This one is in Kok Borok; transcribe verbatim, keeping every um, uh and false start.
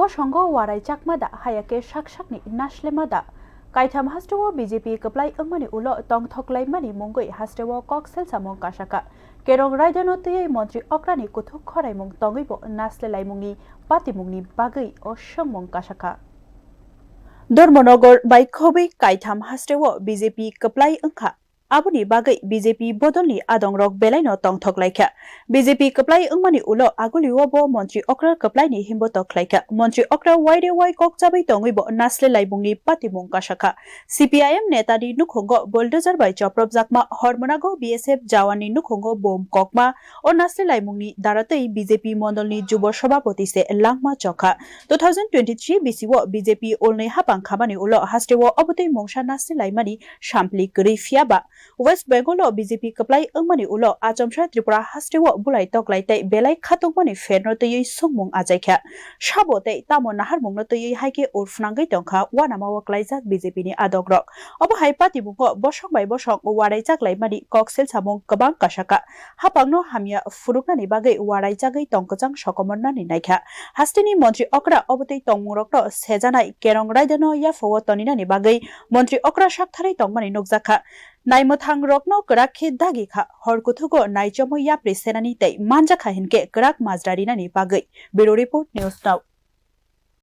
Songo warai chakma da, haya khe sak sakni naslema da? Kaitham hasteo B J P kwplai wngmani ulo tongthok laimani mungwi hasteo kok selsamung kasakha. Kerong raidano twiwi montri okrani kuthuk khoraimung tongwibo nasle laimungni patimungni bagwi o swngmung kasakha. Dharmanagar bai khobwi kaitham hasteo B J P kwplai wngkha. Aboni bagwi B J P bodolni adongrok belaino tongthok laikha. B J P kwplai wngmani ulo agulio bo montri okra kwplaini himbo toklaikha. Montri okra waire wai kok chabwi tongwi bo nasle laibungni patimung kasakha. C P I M netani nukhungo bulldozer bai chopropjakma, hormonago B S F jawanni nukhungo bom kokma, o nasle laimungni daratwi B J P mondolni jubo sabhapati se langma chokha. Two thousand twenty-three bisio B J P ulnwi hapang khamani ulo hasteo obotwi mungsa nasle laimani sampli kwrwi phiya ba West Bengal o B J P kwplai wngmani ulo achomsa Tripura hasteo bulai toklai tei belai khatungmani pherno twiwi swngmung achaikha. Sabo tei tamo naharmungno twiwi hai khe ur phnangwi tongkha uanamao klaijak B J P ni adongrok. Obo hai patimungo bosong bai bosong waraijak laimani kok selsamung kwbang kasakha. Hapangno hamya phunuknani bagwi waraijagwi tongkwchang sokomornani naikha. Hasteni montri okra obotwi tongmungrokno sejanai Kerong raidano yaphao toninani bagwi montri okra saktharwi tongmani nukjakha. Naimwthangrokno kwrak khe dagi kha, hor kuthugo naichomwi yapri senani tei manjakha hinkhe kwrak majra rinani bagwi. Bureau Report, News Now.